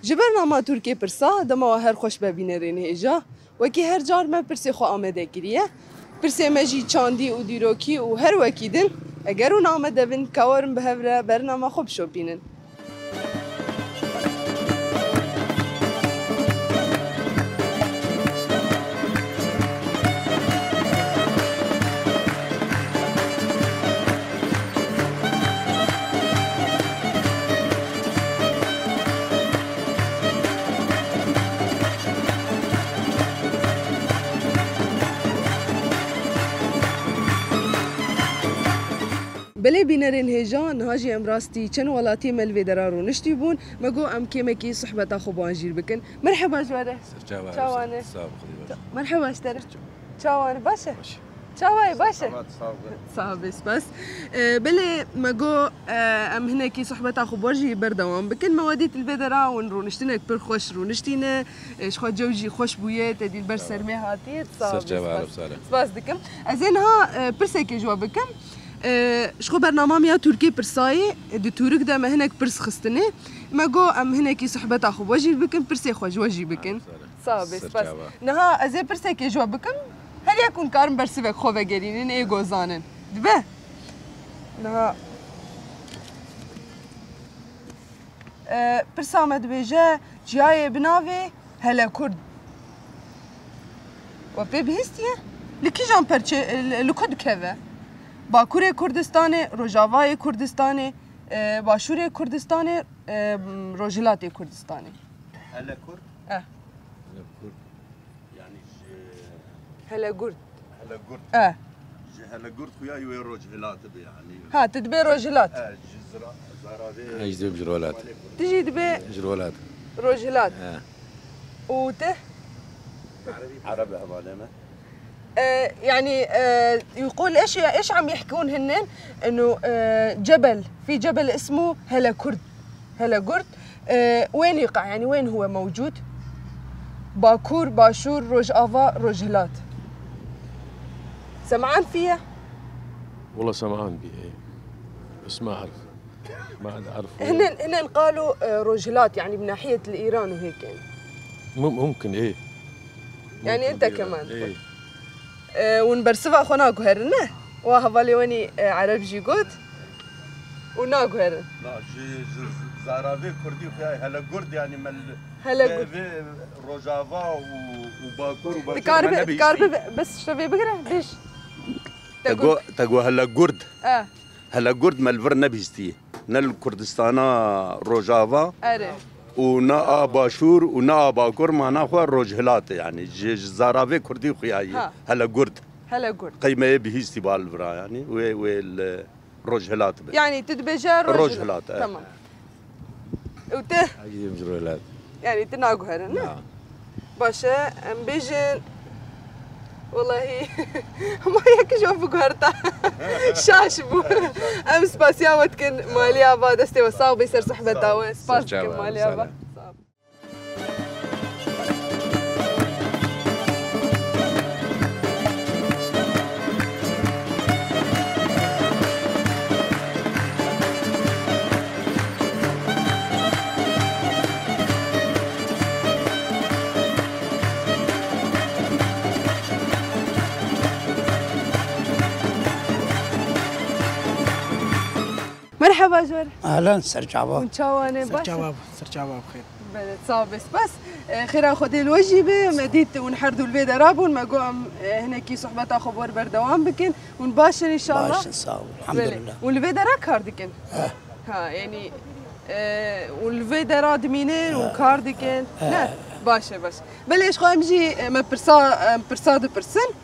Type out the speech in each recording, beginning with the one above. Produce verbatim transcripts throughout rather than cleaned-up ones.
Ji bernama Tirkê Pirsa, dema we her xweş be bînerên hêja. Wekî her car me pirsê xwe amade kiriye. Pirsê me jî çandî û dîrokî û her wekî din, eger hûn amade bin, ka werin bi hev re bernama xwe bişopînin. Belê bînerên hêja, niha jî em rastî çend welatiyê me li vê dera rûniştî bûn. Me got em kêmekî sohbeta xwe bi wan jî bikin. Merheba ji we re. Ser çava. Çawa ne? Sağ ol, Xwedê baş. Merheba ji te re. Çawa ne? Baş e? Baş. Çawa ye? Baş e? Selamet, sağ ol. Sağ ol, spas. E, belê me got, e, em hinekî sohbeta xwe bi we jî berdewam bikin. Me we dît li vê dera hûn rûniştinek pir xweş rûniştîne. E, ji xwe cew jî xweş bûye, te dî li ber sermê hatiye. Sağ ol, spas. Ser çava, spas. Spas dikim. Ez ê niha, e, pirsekê ji we bikim. E, ji xwe bernama me ya Tirkê Pirsayê, e, di Tûrik de me hinek pirs xistine. Me got em hinekî sohbeta xwe bi we jî bikin, pirsê xwe ji we jî bikin. Sağ ol, spas. Niha ez ê pirsekê ji we bikim. Her yek hûn karin bersivek xwe vegerînin, ê ku zanin. Dibe? Niha, e, pirsa me dibêje, çiyayê bi navê Helekurd. We pê bihîstiye? Li kîjan perçe, li, li ku dikeve? Bakurê Kurdistanê, Rojavayê Kurdistanê, e, Başûrê Kurdistanê, e, Rojhilatê Kurdistanê. Helekurd? Eh. Helekurd. Yani ji Helekurd. Helekurd. Eh. Ji Helekurd xuya wê Rojhilat be yani. Ha, tu dibê Rojhilat. Eh, ji Zira-, Zaravê. Eh, ji Rojhilat. Tu jî dibê Ji Rojhilat. Rojhilat. Eh. Û te? Ereb hevalê me. آه، يعني، آه، يقول إيش، إيش عم يحكون هنن؟ إنه، آه، جبل، في جبل اسمه هلا كرد. هلا كرد. آه، وين يقع؟ يعني، وين هو موجود؟ باكور، باشور، روجافا، روجهلات. سمعان فيها؟ والله سمعان بيه، إيه. بس ما أعرف. ما عاد أعرف وين. هنن، هنن قالوا، آه، روجهلات، يعني، بناحية الإيران وهيك، يعني. مم-، ممكن، إيه. Yani, ente keman. Ê. E, hûn bersiva xwe naguherin, ne? Wa hevalê wenî, e, ereb jî got. Û naguherin. Na, ji, ji zaravê kurdî xwe ya hele gurd, yani, me li Hele vê, gurd. Vê Rojava û, û Bakur û Bakur Dikaribe, me nebihîstî. Dikaribe be-, bes şevê bigire, bêj. Te Te got. Go-, te got hele gurd. E. Hele gurd me li vir nebihîstî. Ne li Kurdistana Rojava Erê. Û ne a Başûr û ne a Bakur, mana xwe Rojhilat e, yani ji, ji zaravê kurdî xuya ye. Ha. Hele gurd. Hele gurd. Qey me yê bihîstî ba li vira, yani wê, wê li Rojhilat be. Yani tu dibêje Rojhilat. Rojhilat, e. Tamam. Û te? Hacî dibêjim ji Rojhilat. Yani tu naguherin, ne? Na. Baş e, em bêjin, wellahî, hema yek ji wan biguherta. Şaş bû. Em spasiya we dikin, Malî Ava, destê we sax be, ser sohbeta we. Spas dikim, Malî Ava. Sağ ol. Merheba ji we re. Ehlen, ser çava. Hûn çawa ne? Baş e? Ser çava, ser çava bixêr. Belê, sağ ol, spas. E, xêra Xwedê li we jî be. Me dît hûn her du li vê dera bûn. Me got em, e, hinekî sohbeta xwe bi we re berdewam bikin. Hûn baş in înşallah? Baş in, sağ ol. Belê. Elhamdülillah. Hûn li vê dera kar dikin? Eh. Ha, yani, e, hûn li vê dera dimînin, hûn kar dikin? Eh. Ne? Baş e, baş. Belê, ji xwe em jî, e, me pirsa, em pirsa dipirsin.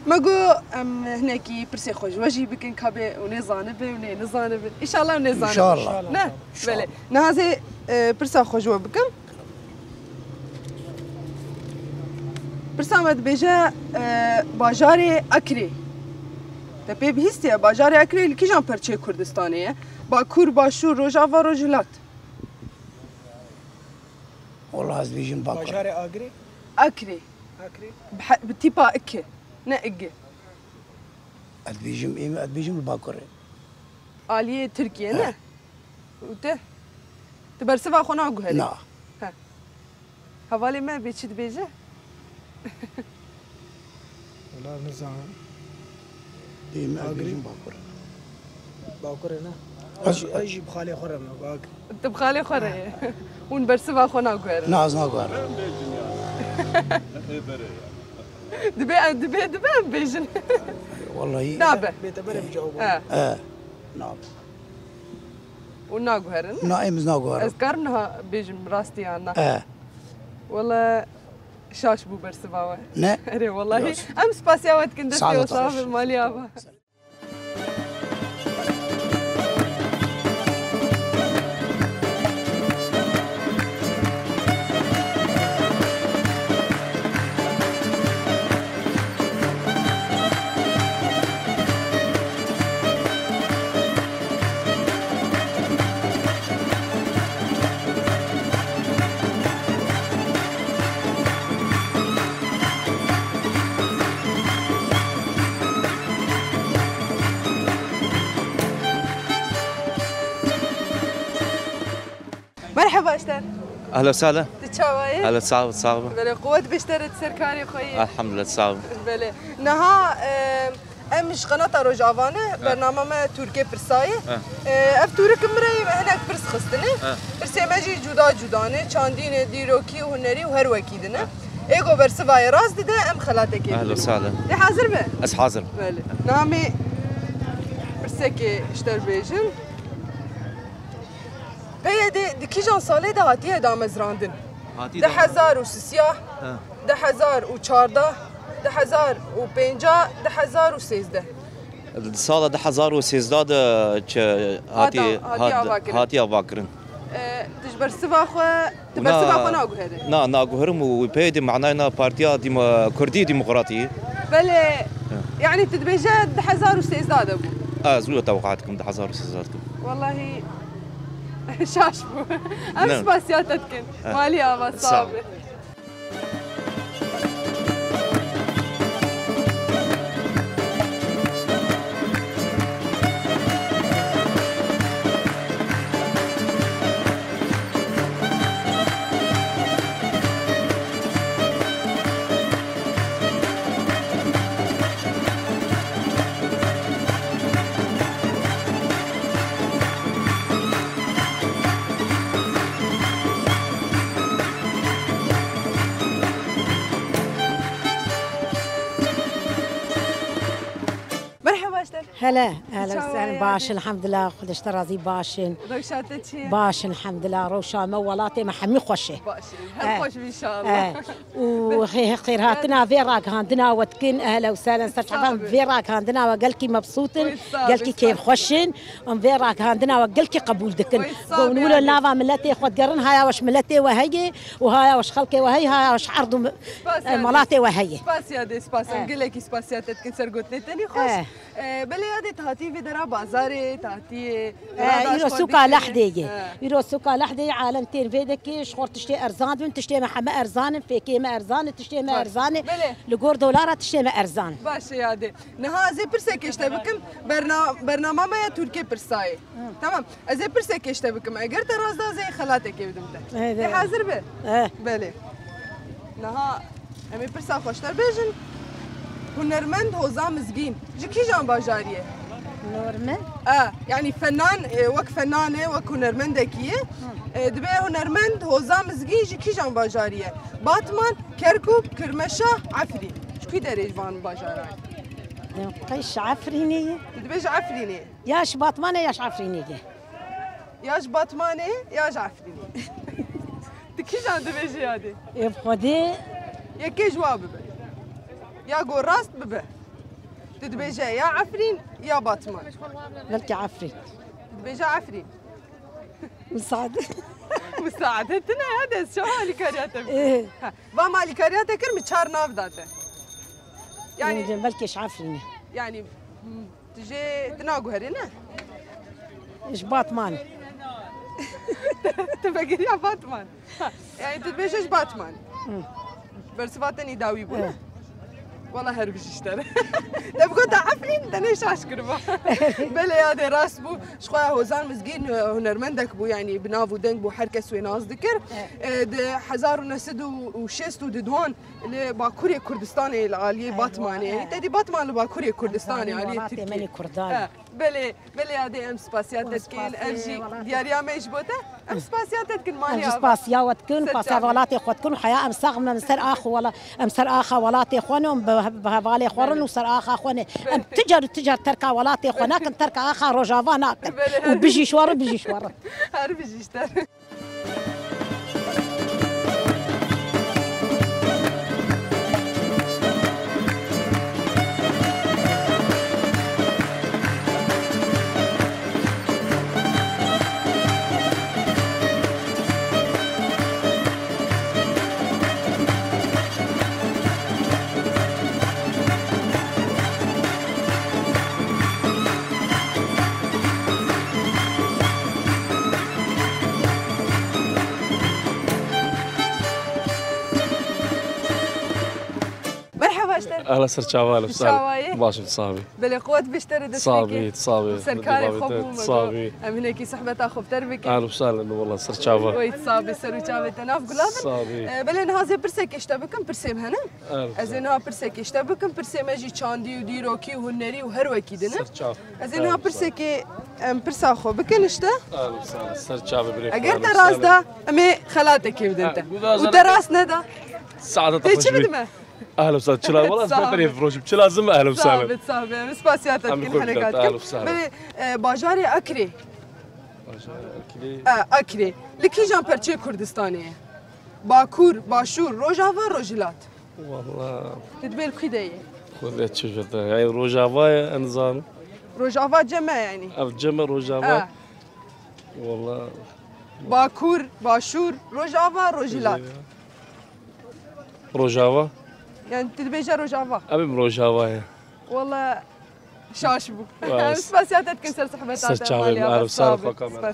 Me got, em hinekî pirsê xwe ji we jî bikin, ka bê hûn ê zanibin, hûn ê nizanibin. Înşallah hûn ê zanibin. Înşallah. Ne? Înşallah. Belê. Niha ez ê, e, pirsa xwe ji we bikim. Pirsa me dibêje, e, bajarê Akrê. Te pê bihîstiye, bajarê Akrê li kîjan perçeyê Kurdistanê ye? Bakur, Başûr, Rojava, Rojhilat. Wala ez dibêjim Bakur. Bajarê Agrê? Akrê. Akrê. Bi he-, bi tîpa iki. Ne igi. Ez dibêjim, em, ez dibêjim li Bakurê. Aliyê Tirkiye, ne? He. Û te? Tu bersiva xwe naguherî? Na. He. Hevalê me bê çi dibêje? Wala nizanim. Ê me Agirî? Bêjin Bakur. Bakur e ne? Ez, ez jî bi xalê xwe re me, bak. Tu bi xalê xwe re ye. Hûn bersiva xwe naguherin. Na, ez naguherim. Dibe, dibe, dibe em bêjin. Wallahî. Nabe. Bêteber em cewab. He. He. Nabe. Û naguherin? Na, em iz naguherin. Ez karim niha bêjim rastî yan na? He. Wala şaş bû bersiva we. Ne? Erê, wallahî. Yok. Em spasiya we dikin, destê we sax be, malî ava. Merheba ji te. Ehla sehla. Tu çawa yî? Ehla, sax be, sax be. Belê, quwet be ji te re, tu ser karê xwe yî. Elhamdulillah, sax be. Belê. Niha, e, em ji Qenata Rojava ne, he, bernama me Tûrikê Pirsa ye. He. E, ev tûrik min re hinek pirs xistine. He. Pirsê me jî cuda cuda ne, çandî ne, dîrokî, hunerî û her wekî din e. He. Ê ku bersiva yê rast dide, em xelatekê didin. Ehla sehla. Tê hazir be? Ez hazir. Belê. Namê pirsekê ji te re bêjin. P Y D di kîjan salê de hatiye damezrandin? Hatiye damezrandin. Di hezar û sisya, ha, di hezar û çardeh, di hezar û pêncah, di hezar û sêzdeh. Di sala di hezar û sêzdeh de çi hatiye, hatiye avakirin. Hatiye avakirin. E, tu ji bersiva xwe, tu bersiva xwe naguherî? Na, naguherim û peyê de manayê na Partiya Demo-, Kurdî Demokratî. Belê, ha, yanî tu dibêje di hezar û sêzdeh de bû? Ez wilo tewqeat dikim, di hezar û sêzdeh dikim. Wallahî şaş bû. Em spasiya te dikin. Ha. Malî ava, sax be. Merheba ji te. Hele, hele, çawa sen ye? Baş, elhamdulillah, Xwedê ji te razî, baş in. Rewşa te çi ye? Baş, elhamdulillah, rewşa me, welatê me hemî xweş e. Baş e. Her xweş bî inşallah. Eh. Û xê-, xêrhatina vê ragihandina we dikin, ehlen û sehlen, ser çavan vê ragihandina we gelkî mebsût in, gelkî kêfxweş in. Em vê ragihandina we gelkî qebûl dikin. Ku hûn wilo nava miletê xwe digerin, haya we ji miletê we heye û haya we ji xelkê we heye, haya we ji erd û mi-, eh, melatê we heye. Spasiya dê, spasiya. Gelekî spasiya te dikin ser gotinê tenê xweş. Eh. Eh, belê yadê tu hatî vê dera bazarê, tu hatî, eh, îro sûka Lehdê ye. Îro sûka Lehdê ye, alem tên vê dekê, ji xwe tiştê erzan dibin, tiştê me heme erzan in, fêkê me erzan in, tiştê me erzan e. Belê. Li gor dolara tiştê me erzan. Baş e yadê. Niha ez ê pirsekê ji te bikim, berna-, bernama me ya Tûrkê Pirsayê. Hı. Tamam. Ez ê pirsekê ji te bikim. Eger te rast da, ez ê xelatekê bidim te. Ê, tê hazir be? Eh. Belê. Niha em ê pirsa xwe ji te bêjin. Hunermend Hoza Mizgîn ji kîjan bajarî ye? Hunermend? E, yanî fenan, e, wek fenan e, wek hunermendekî ye. Hı. E, dibê hunermend Hoza Mizgîn ji kîjan bajarî ye? Batman, Kerkûk, Kirmeşa, Efrîn. Ji kî derê ji van bajaran? Qey ji Efrînê ye? Tu dibê ji Efrînê ye. Ya ji Batmanê ya ji Efrînê ye. Ya ji Batmanê ya ji Efrînê. Tu kîjan dibêjî yadê? Ê bi Xwedê. Yekê ji wa bibe. Ya go rast bibe. Tu dibêje ya Efrîn ya Batman. Belkî Efrîn. Tu dibêje Efrîn. Misaade. Misaade tune ya, dest çawa alîkariya te bike. Ê. Ha, va me alîkariya te kir, min çar nav da te. Yanî, belkî ji Efrînê. Yanî, m, tu jê, tu naguherî ne? Ji Batman. Tu vegeriya Batman. Ha, yanî tu dibêje ji Batman. Hı. Bersiva te nî dawî bû, ne? Hı. Wala her bijî ji te re. Te bi gota Efrîn, te nê şaş kiriba. Belê, yadê rast bû. Ji xwe Hozan Mizgîn, e, hunermendek bû, yanî bi nav û deng bû, her kes wê nas dikir. E, di hezar û neh sed û şêst û duduan li Bakurê Kurdistanê, li aliyê Batmanê. Te dî Batman li Bakurê Kurdistanê, aliyê Tirkiyê. Kurdan. E, belê, belê, yadê, em spasiya te dikin. Ev jî diyariya me ji bo te. Em spasiya te dikin, Em jî spasiya we dikin, spasiya welatê xwe dikin û heya em sax bin, em ser ax û wela-, em ser axa welatê xwe ne, em bi, bi hevalê xwe rin û ser axa xwe ne. Em ti car û ti car terka welatê xwe nakin, terka axa Rojava nakin. Û bijî ji we re, bijî ji we re. Her bijî ji te re. Merheba ji te. Ehla ser çava, ehla ser. Çawa ye? Baş im, sax bî. Belê, quwet bî ji te re, dest pê ke. Sax bî, sax bî. Serkarê xwe bû me. Sax bî. Em hinekî sohbeta xwe bi te re bikin. Ehla sahlen, wala ser çava. Oy, sax bî, ser û çavê te nav gula bin. Sax bî. E, belê, niha ez ê pirsekê ji te bikim, pirsê min hene. Ehla sahlen. Ez ê niha pirsekê ji te bikim, pirsê me jî çandî û dîrokî û hunerî û her wekî din e. Ser çav. Ez ê niha pirsekê em pirsa xwe bikin ji te. Ehla sahlen, ser çavê birê xwe. Eger te rast da, em ê xelatekê bidin te. Û te rast neda. Saada te xweş bî. Tê çi bidime? Ehla sahlen. Çila, wala ez xwe berê firoşim. Çila zim, ehla sahlen. Sax bî, sax bî. Em spasiya te dikin, heneka dikin. Belê, e, bajarê Akrê. Bajarê Akrê. E, Akrê. Li kîjan perçeyê Kurdistanê ye? Bakur, Başûr, Rojava, Rojhilat. Wala. Te dibê li kî de ye? Xwedê çi jete. Yanî Rojava ye, ez nizanim. Rojava cem e yanî. Ev cem e Rojava. E. Wala. Bakur, Başûr, Rojava, Rojhilat. Rojava. Rojava. Yani tu dibêje Rojava. Em ê Rojava ye. Wala şaş bû. Em spasiya te dikin ser sohbeta te. Ser çavê min, arif sar xwe kamera.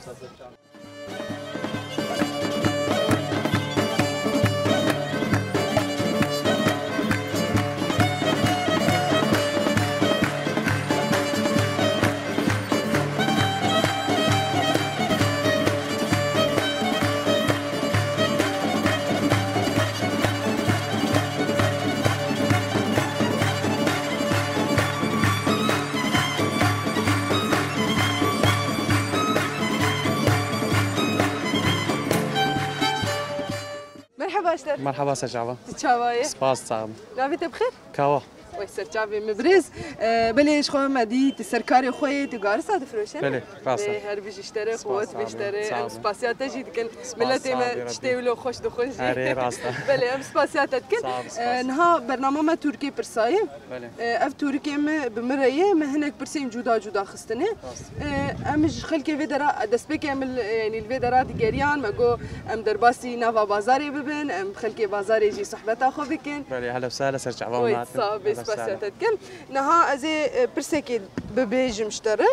Merheba ji te. Merheba, ser çava. Tu çawa ye? Spas, sağ olun. Navê te bi xêr? Kawa. Wey ser çavê min birêz. E, belê ji xwe me dî tu ser karê xwe yê, tu garisa difiroşe ne? Belê, rast e. Her bijî ji te re, quwet bê ji te re. Em spasiya te jî dikin. Miletê me tiştê wilo xweş dixwin jî. Erê, rast e. Belê, em spasiya te dikin. Sağ ol, spas. E, niha bernama me Tûrikê Pirsa ye. Belê. E, ev tûrikê min bi min re ye, min hinek pirsên cuda cuda xistine. Rast. E, em ji xelkê vê dera, destpêkê em li, yanî li vê dera digeriyan, me got em derbasî nava bazarê bibin, em xelkê bazarê jî sohbeta xwe bikin. Belê, hele wisa, hele ser çava. Oy, sağ bê, spasiya te dikim. Niha ez ê, e, pirsekê bibêjim ji te re.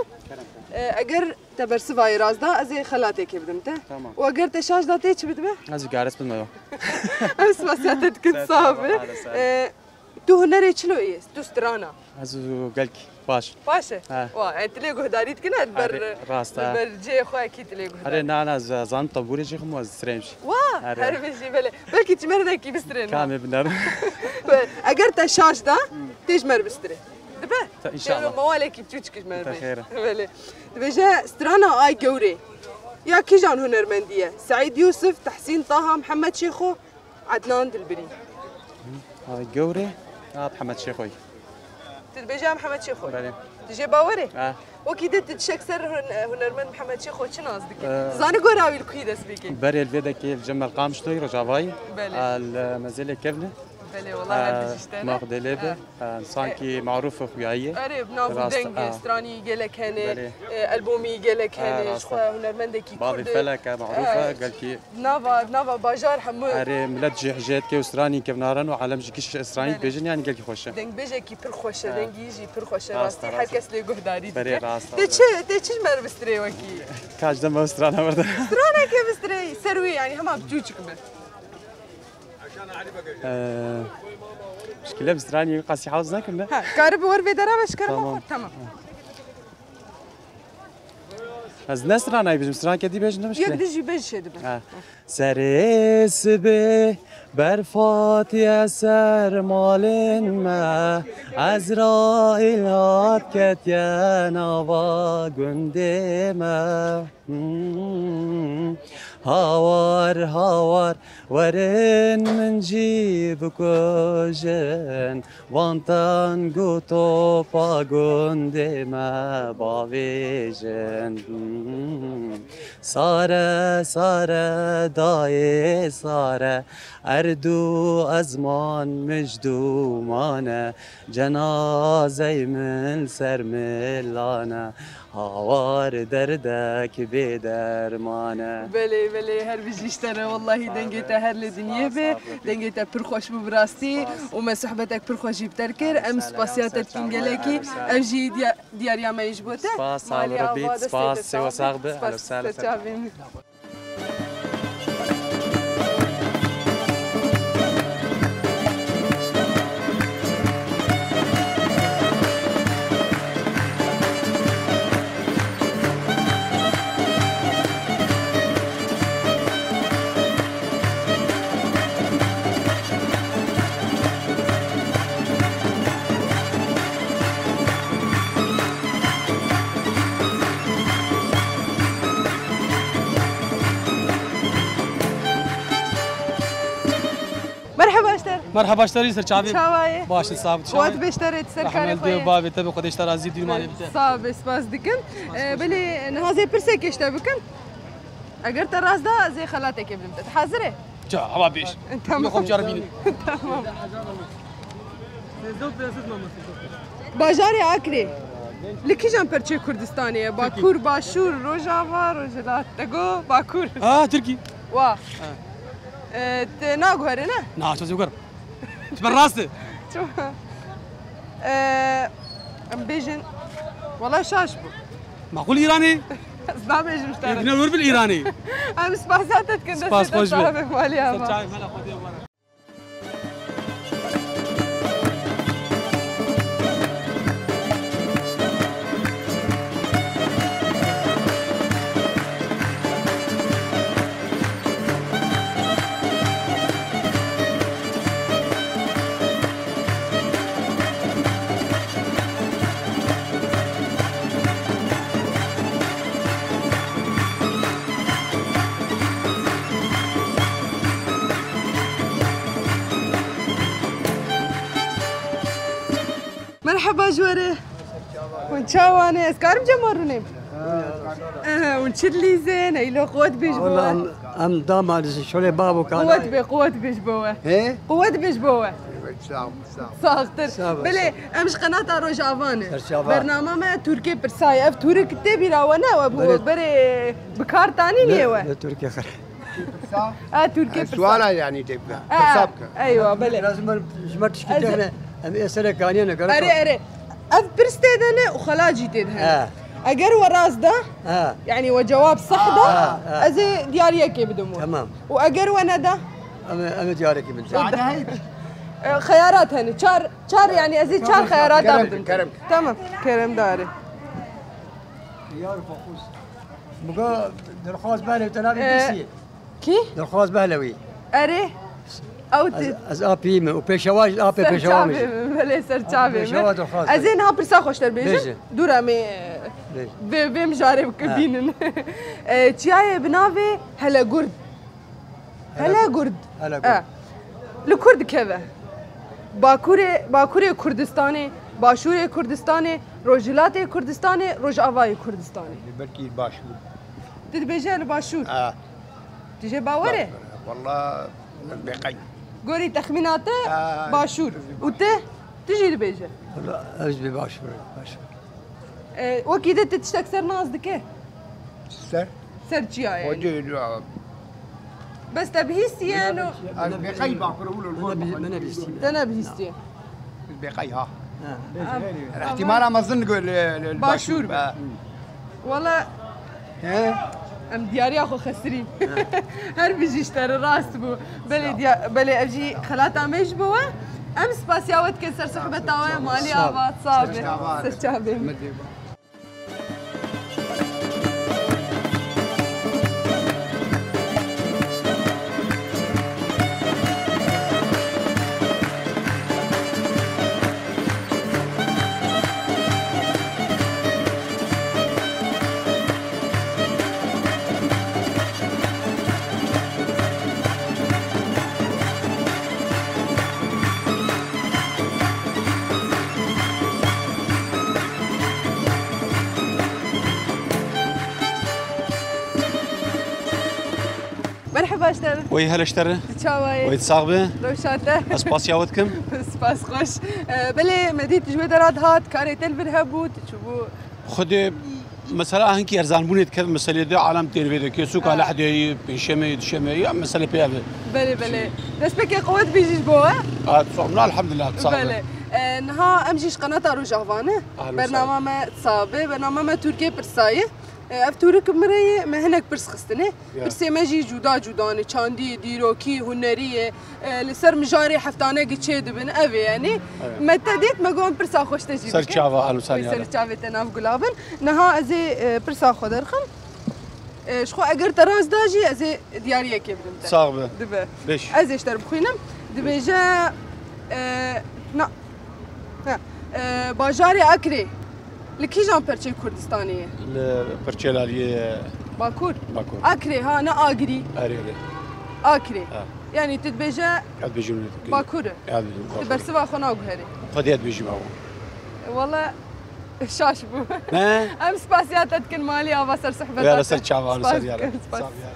E, eger te bersivayê rast da, ez ê xelatêkê bidim te. Tamam. Û eger te şaş da, tê çi bidime? Ez û garis bidime yo. Em spasiya te dikin, sağ bê. E, Tu hunerê çilo yê? Tu strana? Ez û gelkî baş. Baş e? He. Wa, e, tu lê guhdarî dikine, li ber, erê, rast e, li ber cihê xwe yekî tu lê guhdarî. Erê, na, na, ez zanim tembûrê jî xim, ez strêm jî. Wa, erê, her bijî, belê. Belkî çi merinekî bistrên. Kamê biner. Be, eger te şaş da, tê ji mer bistrê. Dibe? Ta, înşallah. Tê mewalekî biçûçik ji mer bê. Xêr e. Belê. Dibêje strana Ay Gewrê ya kîjan hunermendî ye? Seîd Yûsif, Tehsîn Taha, Mihemed Şêxo, Ednan Dilbirî. Ha, Gewrê, ha, Mihemed Şêxoyî. Tu dibêje Mihemed Şêxoyî? Belê. Tu jê bawer î? Ha. Wekî din tu tiştek ser hun-, hunermend Mihemed Şêxo çi nas dike? Ee, Tu zanî gora wî li kuyî dest pê kir? Berê li vê dekê li cem Melqam Ştoyî, Rojavayî. Belê. Ee, li Mezêlê kevne. Belê, wela her bijî ji te re. Ee, Max Dêlê be. Ee, Ee, sankî marûf e xuyayî. Erê, bi nav û dengê, ee, stranî gelek hene, belê, ee, albomî gelek hene, ee, rast e, ji xwe hunermendekî Kurd e. Bavê Felek e, marûf e, ee, gelkî. Nava, nava bajar hemû. Erê, milet jê hijê dike û stranî kevnaran û alem jî kî stranî dibêjin, yanî gelkî xweş e. Dengbêjekî pir xweş e, dengî jî pir xweş e. Rastî, her kes lê guhdarî dike. Berê, rast e. Tê çi, tê çi ji me re bistrê wekî? Kaç deme strana werde. Straneke bistrê, ser wê, yanî hema biçûçik be. Ee, Muşkile bi stranî qasî hewz nakim be. Ha, karibi wer vê dera ve şikara Tamam. xwe. Tamam. Ez ne stranayî bijim, stranke dî bêjin ne muşkile. Yek dî jî bêj şê dibe. Ha. Serê sibê berf hatiye ser malên me, Ezraîl hat ketiye nava gundê me. Hmm. Hawar, hawar, werin min cî bikujin, van teng û topa gundê me bavêjin. Hmm. Sare, sare, dayê sare, erd û ezman mijdû mane, cenazey min ser milane. Hawar derdek bê derman e. Belê, belê, her bijî ji te re, wellahî dengê te her li dinyê be. Dengê te pir xweş bû bi rastî û me sohbetek pir xweş jî bi te kir. Em spasiya te dikin gelekî. Ev jî diya-, diyariya me yî ji bo te. Spas, sağ ol, Malî Robî, ava, destê spas, te sêwa sax be. Spas, Ehlen û sahlen, ser çavê min. Merheba ji te re. Merheba ji te re, ser çavê. Çawa ye? Baş, sağ ol. Qewet bê ji te re, ser karê xwe ye. Bavê te bi Xwedê ji te razî, dûrmanê bi te. Sağ ol, spas dikim. Ee, belê niha zê pirsekê ji te bikim. Eger te rast da, zê xelatekê bidim te. Hazir e? Ça, hava bêj. Tamam. Xwe cara bînin. Tamam. Bajarê Akrê li kîjan perçê Kurdistanê ye? Bakur, Başûr, Rojava, Rojhilat. Te got Bakur. Ha, Tirkî. Wa. Ha. E, te naguhere, ne? Na, çi zê guherim. Ji ber rast e. Çima? E, em bêjin, wala şaş bû. Maqûl Îranê. Ez nabêjim ji te re. Yek ne wir bil Îranê. Em spasiya te dikin, destê te sax be, malî ava. Ser çavê me, Xwedê were. Merheba ji we re. Hûn çawa ne? Ez karim cema rûnêm? Ehe, hûn çi lîzên? Eylo qewet bê ji bo we. Em, em dama li şolê bab û kala. Qewet bê, qewet bê ji bo we. He? Qewet bê ji bo we. Sağ ol, sağ ol. Saxtir. Sağ ol. Belê, em ji qenata Rojava ne. Serçava. Bernama me Tirkê pirsa ye. Ev Tirk tê bîra we ne, we bû berê bi kar tanî niye we. Tirkê xir. Ha, Tirkê pirsa. Suala yani tê bike. Ha, pirsa bike. Eywa, belê. Lazim ben ji me tişkî têne. Em ê serê kaniyê ne, gerek. Erê, erê. Ev pirs tê de ne û xelat jî tê de hene. Ha. Eger we rast da, ha, yani we cewab sah da, ha, ha, ez ê diyariyekê bidim we. Tamam. Û eger we neda? Em ê, em ê diyariyekê bidim. E, xeyarat hene. Çar, çar yani ez ê çar xeyarat da bidim. Kerem. Tamam. Kerem dare. Yar fakuz. Buga derxwaz bale te nabî. E, bisi. Kî? Dilxwaz Behlewî. Erê. Ew Ez, ti- ez apî me û pêşewa jî apê pêşewa me jî. Belê, ser çavê me. Pêşewa Dilxwaz Ez ê niha pirsa xweştir bêjim. Bêje. Dûra me Bêje. Vê, vê mijarê bike Ha. bînin. E, çiyayê bi navê Helegurd. Hele- Helegurd. Helegurd. E. Li kur dikeve? Bakurê, Bakurê Kurdistanê, Başûrê Kurdistanê, Rojhilatê Kurdistanê, Rojavayê Kurdistanê. Belkî Başûr. Tu dibêje li Başûr. Ha. Tu jê bawer e? Walla bêqey. Gorî texmîna te Ha, Başûr. Û te, tu jî dibêje. Walla ez jî Başûr, Başûr. E, wekî de tu tiştek ser nas dike? Ser? Ser çiyayê? O dê, dê. Bes te bihîstiye no? Ez bêqey Bakur û Min ne bihîstiye. Te nebihîstiye? Bêqey ha. Ha. Em, Îhtîmala mezin li, li, li Başûr Başûr be. be. Wala He? Em diyariya xwe xesirîn. Her bijî ji te re rast bû. Belê, diya-, belê, ev jî xelata me ji bo we. Em spasiya we dikin ser sohbeta we, malî ava, sabe. Ser çavê. Merheba ji te re. Wey hele ji te re. Tu çawa yî? Wey sax be. Rewşa te. Ez spasiya we dikim. Spas xweş. E, belê me dît ji wê dera dihat, karê te li vir hebû, tu çûbû. Xwedê mesela hinkî erzanbûnê dikeve, meselê de alem tên vê de ke sûka Lehdê yî, pêşemê yî, dişemê yî, ya mesele pê ev e. Belê, belê. Destpêkê qewet bî jî ji bo we. Ha, somna, elhamdulillah, sax be. Belê. E, niha em jî ji qenata Rojava ne. Ahlan, bernama me sabe, bernama me Tirkiyê pirsayî. E, ev tûrik min re ye, me hinek pirs xistine. Ya. Pirsê me jî cuda cuda ne, çandî, dîrokî, hunerî ye. E, li ser mijarê heftanekî çêdibin, ev ê, yanî. Evet. Me te dît, me got em pirsa xwe ji te jî bikin. Ser çava, ahlan, ser çavê te nav gula bin. Niha ez ê, e, pirsa xwe derxim. E, ji xwe eger te rast da jî ez ê diyariyekê bidim te. Sax be. Dibe. Beş. Ez ê ji te re bixwînim. Dibêje, e, na, ha, e, bajarê Akrê li kîjan perçeyê Kurdistanê ye? Li perçeyê aliyê Bakur. Bakur. Akrê, ha, ne Agirî. Erê, erê. Akrê. Ha. Yanî tu dibêje Bakur e. Tu bersiva xwe naguherî. Xwedê dibêjim awa. Wele şaş bû. Ne? Em spasiya te dikin malî ava ser sohbeta te. Ya, ser çava, ser yara. Spas dikim, spas. Sağ ol ya.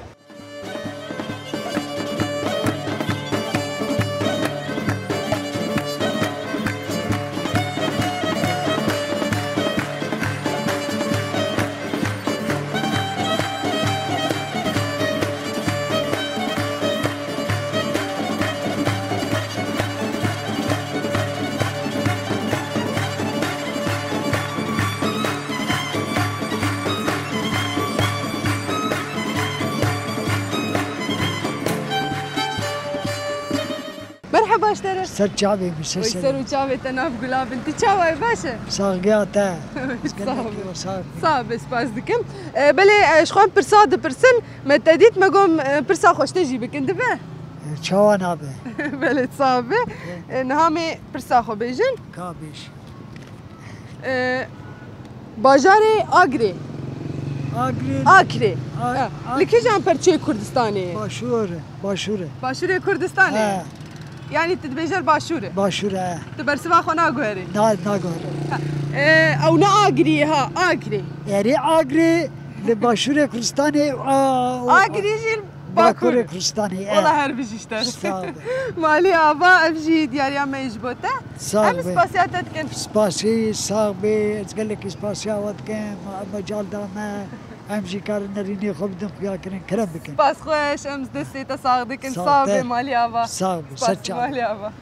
Merheba ji te re. Ser çavê min, ser. Oy, ser û çavê te nav gula bin. Tu çawa yî, baş e? Saxiya te. Sağ ol. Sağ ol. Sağ be, spas dikim. E, belê, e, ji xwe em pirsa dipirsin. Me te dît, me got, e, pirsa xwe ji te jî bikin, dibe? E, çawa nabe? Belê, sağ be. E, niha me pirsa xwe bêjin. Ka bêj. E, bajarê Agrê. Agrê. Akrê. A-, ha. A-, li kîjan perçeyê Kurdistanê ye? Başûr, başûr e. Başûrê Kurdistanê ye? He. Yanî tu dibêje li başûr e? Başûr e, he. Tu bersiva xwe naguherî? Na, naguherim. Ha. E, ew ne Agrî ye, ha, Agrê. Erê, Agrê li başûrê Kurdistanê, a, o, Agrî jî Bakur. Bakurê Kurdistanê, e. Wala her bijî ji te. Sağ ol. Malî ava, ev jî diyariya me ji bo te. Sağ ol. Em spasiya te dikin. Spasî, sağ be. Ez gelekî spasiya we dikim. Me, mecal da me. Em jî karin nerînê xwe bidin xuya kirin, kerem bikin. Spas xweş, em destê te sax dikin. Sağ be, malî ava. Sağ be, ser çav. Spas, malî ava.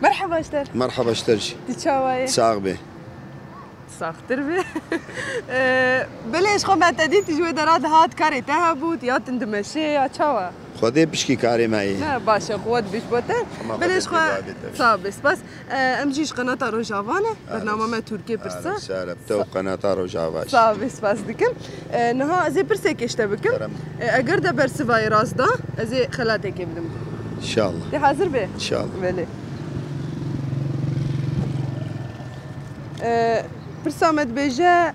Merheba ji te re. Merheba ji te re jî. Tu çawa yî? Sax be. Saxtir be. Ee, belê ji xwe me te dît, tu ji wê dera dihat, karê te hebû, ya tu dimeşê, ya çawa? Xwedê pişkî karê me yê. Ne, baş e, xwe dibîş bo te. Belê ji xwe, sağ be, spas. Ee, em jî ji qenata Rojava ne, bernama me Tirkiyê pirsa. Şeref, te û qenata Rojava jî. Sağ be, spas dikim. Ee, niha ez ê pirsekê ji te bikim. Kerem. Ee, eger de bersivayê rast da, ez ê xelatekê bidim. İnşallah. Te hazir be? İnşallah. Belê. Ee, pirsa me dibêje,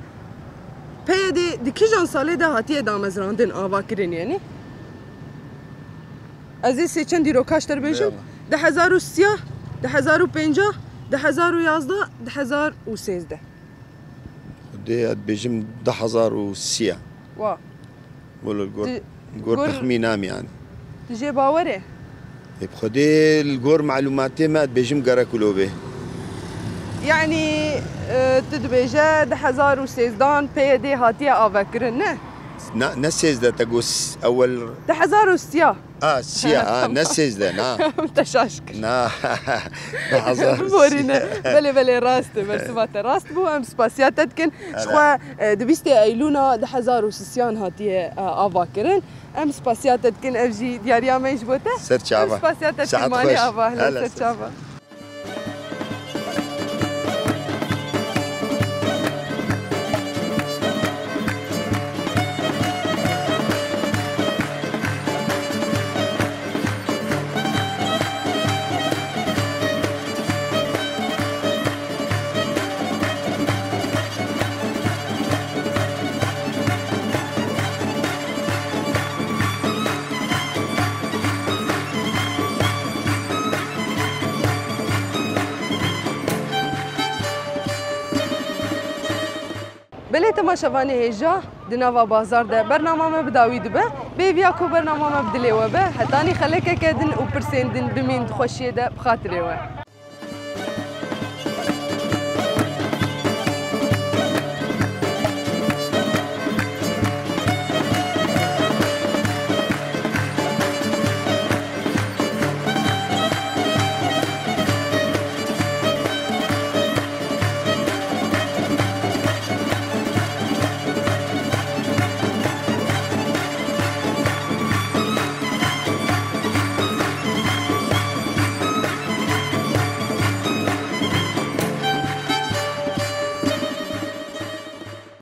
P Y D di kîjan salê de hatiye damezrandin, avakirin, yanî? Ez ê sê çend dîroka ji te re bêjim. Eyvallah. Di hezar û sî, di hezar û pêncî, di hezar û yazdeh, di hezar û sêzdeh. Dê ez dibêjim du hezar û sî. Wa. Wilo li gor, Di- gor gor- texmîna min yani. Tu jê bawer e? Ê bi Xwedê li gor malûmatê me ez dibêjim gerek wilo bê. Yani e, tu dibêje du hezar û sêzdan P Y D hatiye avekirin, ne? Ne, ne sêzdeh te got s-, ewel. Du hezar û sî. A, sî, a, ne sêzdeh, na. Te şaş kir. Na. Du hezar û sî. Borîne. Belê, belê, rast e. Bersiva te rast bû. Em spasiya te dikin. Ji Hele. xwe e, di bîstê Eylûna du hezar û sî hatiye e, avakirin. Em spasiya te dikin. Ev jî diyariya me ji bo te. Ser çava. Em spasiya te dikin. Saet Malê xweş. ava. Hele Hele ser ser çava. Belê temaşevanê hêja, di nava bazar de bernama me bi dawî dibe. Bêviya ku bernama me bi dilê we be, hetanî xelekeke din û pirsên din bimîn di xweşiyê de bi xatirê we.